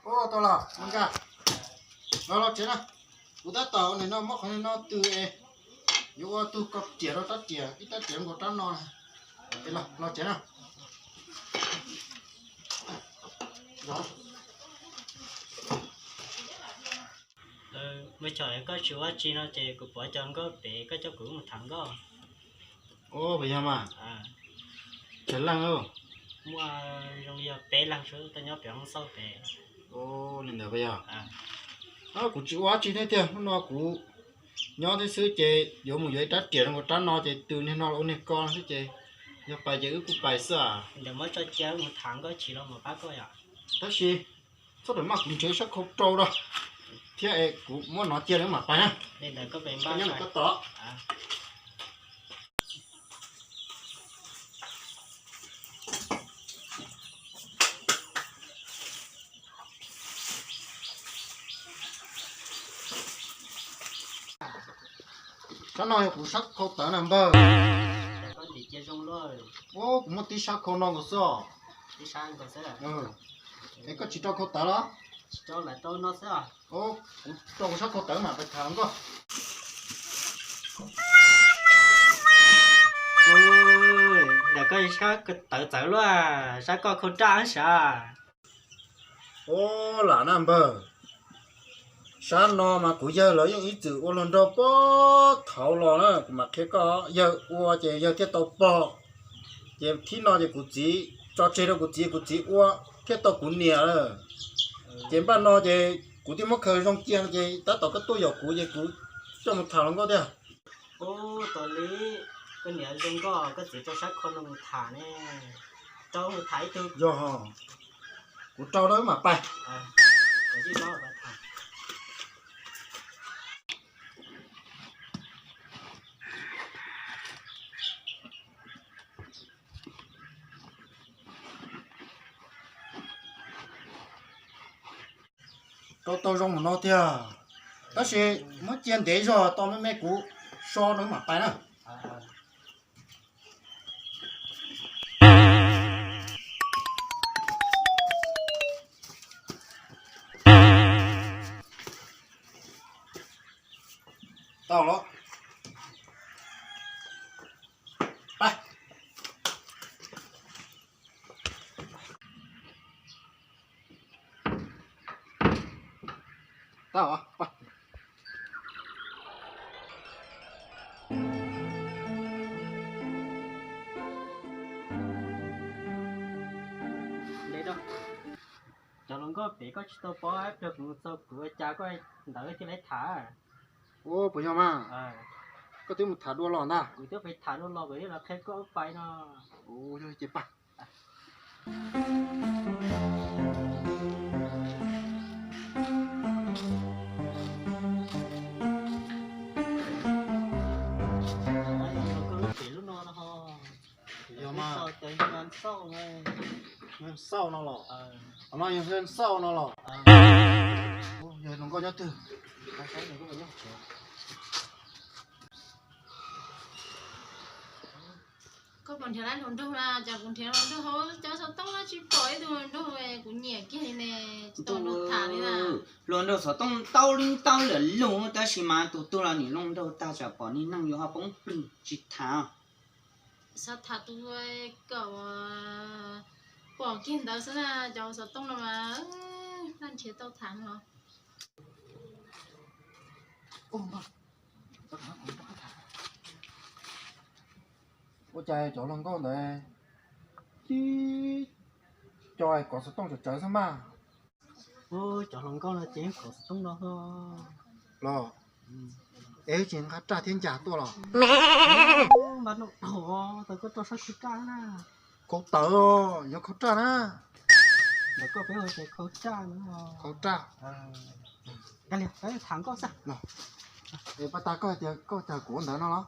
Ua tau los, Nkaj, los los tsev na. Kuv tab tom ua nim no muab qhov no tw es yuav ua tug koj riam rau rab riam, ib rab riam nkaus rab no. Los tsev na. Muaj choj koj tsis ua tsi no ces kuv pov cov nkauj pem koj coj kuv mus tham nkauj. Ua puas yog mas? Tsawg leej? Muaj zoo yog peb leeg xwb, tuaj nyob pem hoob xauj pem. Li ntawd puas yog? Kuv tsis ua dab tsi thiab tiag, hnub no kuv nyob thiab xwb ces yuav mus yuav ib rab riam zoo nkaus rab no ces tw niag no los ua niag ko xwb ces yog pais ces wb kuj pais xwb. Ntawd muab tso cia wb mus tham nkauj chim los mus pab koj yom. Tab sis txhob rawm maj, kuv nrhiav sab khau rau rau thiab es kuv muab no cia li mam pais na. Li ntawd koj pem npaj nyob koj tos. Sab no yog kuv sab khau tawv na npawg. Ua kuv muaj tib sab khau no nkaus xwb os. Es koj tsis rau khau tawv los? Kuv rau kuv sab khau tawv mam pais tham nkauj. Ntawm koj sab tawv txawv luaj, sab koj khau raj sav. Ua lam na npawg, sab no mas kuv yawg lawv yeej ib txwm ua luag nraug puag thaud los na, kuv mam qhia koj, yawg ua ces yawg thiaj tau pog. Ces thib no ces kuv txiv tso tseg rau kuv txiv, kuv txiv ua thiaj tau kuv niam lawm. Ces npaj no ces kuv twb muab khaws zoo cia no ces tab tom koj tuaj yaum kuv ces kuv coj mus tham hluas nkauj tiag. Ub, tas li, koj niam zoo nkauj, koj txiv rau sab khau no mus tham ne, rau mus tham ib tug. Yog, kuv rau lawm mam pais. Rau tau zoo mus no tiag, tab sis muab cia ntev zog, tau me me kuv so no mam pais na. Tau los. Pais. Tau, pais. Cov hluas nkauj pem koj tsis tau paub, ib pliag kuv mus txog kuv ua cas koj ntawd thiaj li tham. Ua puas yog mas? Koj twb mus tham dua los ntag. Kuv twb pem tham dua los, kuv yeej los qhia koj ua pais no. Ua yog ces pais. Yog mas. Xauj no los? No yog xauj no los? Yog hluas nkauj nyob twg? Koj puas nrhiav tau hluas nraug na? Cas kuv nrhiav hluas nraug hauv cov xov tooj no tsis pom ib tug hluas nraug, kuv nyiam kiag li ne, tsis tau hluas nraug tham li na. Hluas nraug xov tooj ntau li ntau lawm lug, tab sis mas tus twg los nim hluas nraug tag tsam pom niag neeg yuav ho poob plig tsis tham. Xav tham tus kom pom kiag ntawd xwb na, cov xov tooj no mas nrhiav tau tham no. Ua cas cov hluas nkauj ntawd tib co kov xov tooj tsawv tsawv xwb mas. Cov hluas nkauj no ces kov xov tooj no los? Es tsis nqa raj thiab ncas tuaj los? Nqa no dhau, tau koj rau sab khau raj na. Khau tawv, yog khau raj na. Ntawm koj peb ua ces khau raj na. Khau raj. Tham nkauj xwb. Es pab tas koj hais tias koj cas kuv ua ntawd no los?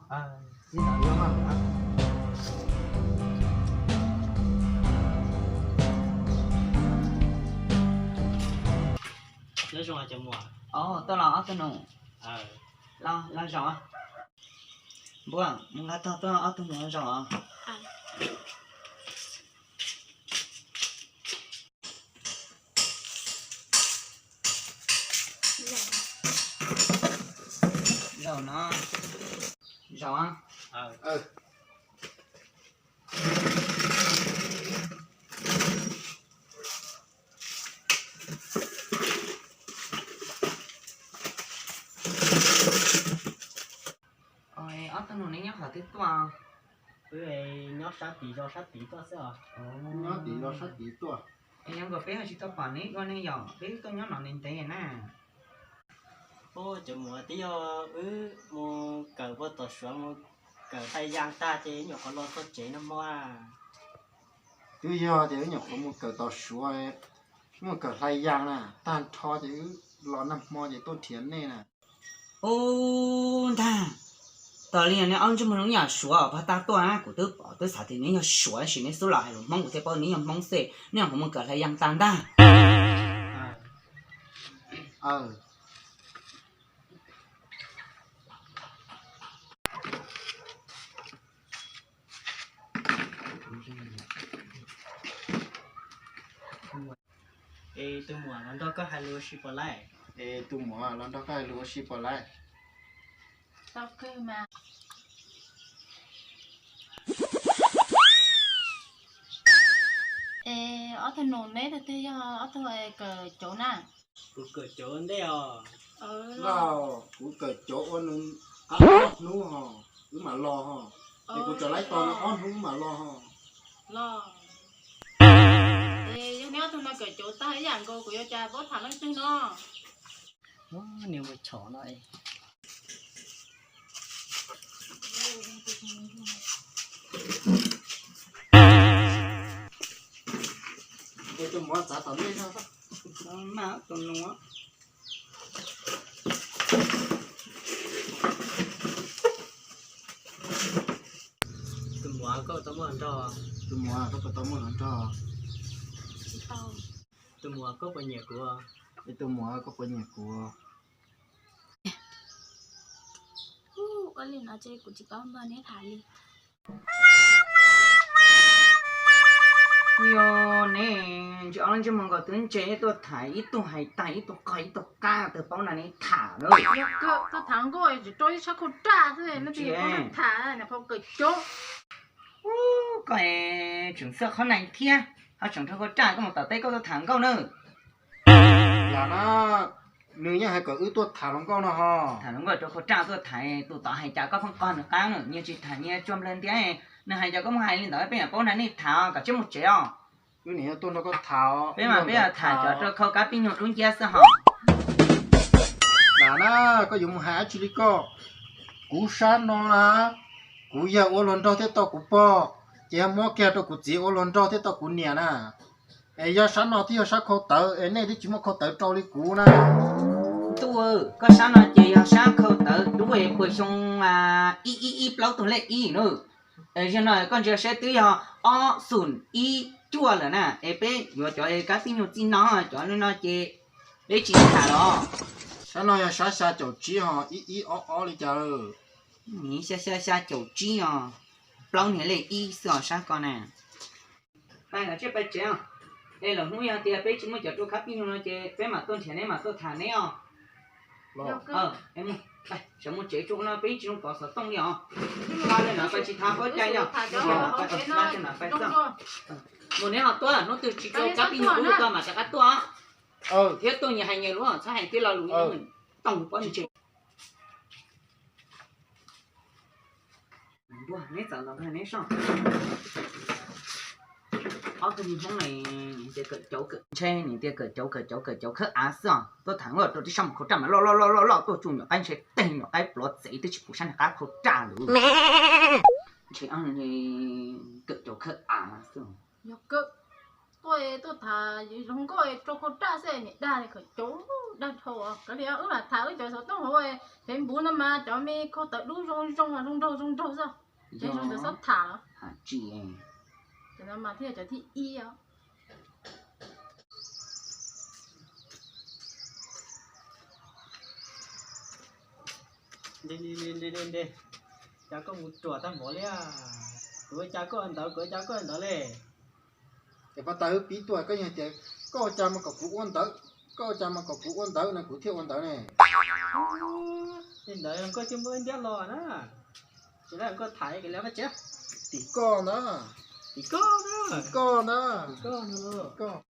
Nyob zoo cov muam. Tuaj los ob tug nus. Los zaum. Npua, mus nqa tog tuaj ob tug nus zaum os. Zaum no, zaum. Ob tug nus neb nyob qhov twg tuaj? Wb nyob sab tid zos sab tid tuaj xwb os. Nyob tid zos sab tid tuaj. Es yog nkaus peb ho tsis tau pom neb dua ne yom, peb tuaj nyob no ntev ntev na. Ub, cov muam, twb yog wb mus kawm pem tom Suav mus kawm hlais yas tag ces nyuam qhuav los txog tsev no mog. Twb yog ces wb nyuam qhuav mus kawm tom Suav, wb mus kawm hlais yas na, tag nrho ces wb los nag hmo ces tuaj nrhiav nej na. Ub ntag, tos li neb ob ntsej muag lub nyuam Suav pag tag tuaj na, kuv twb pom twb xav tias neb yog Suav tab sis neb xub los hais lus Hmoob kuv thiaj paub neb yog Hmoob xwb, nej ho mus kawm hlais yas tag ntag. Es tus muam los nrog koj hais lus ua si puas laij? Es tus muam los nrog koj hais lus ua si puas laij? Es ob tug nus neb tug twg yog ob tug kawm cauv na? Kuv kawm cauv ntej os. Kuv kawm cauv ua nws ob hnub ho, wb mam los ho. Es kuv tseem laib tos nws ob hnub wb mam los ho. Los. Es yog neb ob tug no kawm cauv tag ib yam nkaus kuv yuav cas paub tham leej twg no? Niag ua chov no. Tus muam txav tom nej no. Maj tus nus. Tus muam, koj puas tau muaj hluas nraug? Tus muam, koj puas tau muaj hluas nraug? Tus muam, koj puas nyiam kuv? Es tus muam, koj puas nyiam kuv? Ua li no ces kuv tsis paub nrog neb tham li. Yog ne, ntsis ob lub ntsej muag nkaus twb ntse tuaj tham, ib tug hais tag ib tug qog ib tug qab, twb paub nrog neb tham lawm. Tuaj tham nkauj tsis rau ib sab khau raj xwb, neb tsis paub nrog tham, nws qhov kawm cauv. Ub, koj tseem txawj qhov nais thiab, ho tseem rau khau raj, koj mus tom teb koj tuaj tham nkauj na. Lam na, nws yeej hais kom wb tuaj tham hluas nkauj no ho. Tham hluas nkauj rau khau raj tuaj tham, tus tod hais cas koj pheej qog nws qab na, nyias tsis tham nyias tsuag nplawg ntiab. Nws hais cas koj muaj hais li ntawd, peb mam paub nrog nej tham, kom tseb mus tsev os. Wb niam yog tuaj nrog koj tham, peb mam peb tham cov rau khau kab pib nyuag dub nciab xwb ho. Lam na, koj yuav mus hais dab tsi li koj? Kuv sab no na, kuv yawg ua hluas nraug thiaj tau kuv pog, ces yog muab kiag rau kuv txiv ua hluas nraug thiaj tau kuv niam na. Es yog sab no thiaj yog sab khau tawv, es nej twb tsis muaj khau tawv rau li kuv na. Ntuj, koj sab no ces yog sab khau tawv dub, es puas xyoo ib ib ib plaub tug lej ib na. Es zaum no koj ntsia saib twb yog ob xoom ib cuaj lawm na, es peb yuav cov kab pib nyuag txij no, cov no ces peb tsis tham los. Sab no yog sab xya caum tsib ho, ib ib ob ob li cas. Xya xya xya caum tsib os, plaub niag lej ib xwb os sab ko na. Pais kom tsij pais tsev os. Es lwm hnub yog tias peb tsis muaj cov rau kab pib nyuag no ces peb mam tuaj nrhiav neb mam tuaj tham neb os. Sawv mus tsev tso no peb tsis zoo kov xov tooj li os. Pab li no pais tsis thav pob cai yog. Mus neb ho tuaj, hnub twg tsis rau kab pib nyuag ub ko mam rov qab tuaj. Thiab tuaj nyias hais nyias lus, txhob hais tib lo lus toog pob ntseg. Neb txawm los neb soj. Ob tug me Hmoob ne, ntshe niam tias kawm cauv kawm cauv kawm cauv kawm cauv khawb av xwb os. Tuaj tham nkauj rau tib sab mus khau raj mas loj loj loj loj loj tuaj tsuj nyuam qaib ntshe teg nyuam qaib pluav txev twb tsis pum sab niag qab khau raj lawm. Ntshe kawm cauv khawb av xwb. Yog kawm, tuaj tuaj tham zoo nkauj rau khau raj xwb niam dag li kawm cauv dag dhau os. Kav liam wb lam tham wb cov xov tooj hauv Facebook no mas cov me khau tawv dub zoo zoo zoo nraug zoo nraug xwb. Cov zoo ntawd txhob tham los. Cov no mas thiaj cov thib ib os. Nte, nte, nte, nte, nte. Cas koj mus ruam tag npaum li a? Kuv ua cas koj ua ntawd, kuv ua cas koj ua ntawd li? Ces pab tas wb pib tuaj koj yeej tias koj ua cas mas kom kuv ua ntawd. Koj ua cas mas kom kuv ua ntawv no kuv thiaj ua ntawv ne. Li ntawd koj cia muab ntiab los na. Ces koj tham li koj tsev. Tim koj ntag. Tim koj ntag. Tim koj ntag. Tim koj.